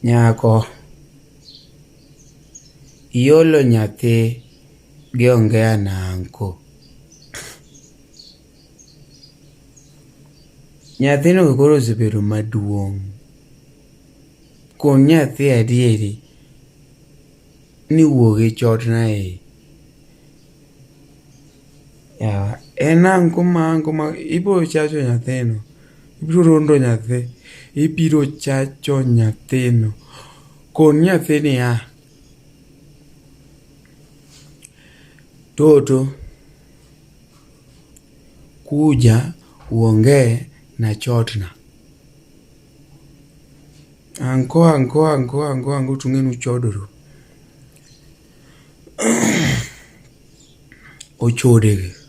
Nyako, iolo nyathi gi ongea nango? Nyathino koro osebedo maduong'. Kon nyathi adieri ni wuog e chotna e. Yawa, en ang'o ma ang'o ma ibiro chacho nyathino? Ibiro rondo nyathi, ibiro chacho nyathino. Kon nyathi niya, Toto, kuja uongee na chotna. Ango ango ango ango ango tung'e nuchodoru. Ochode gi.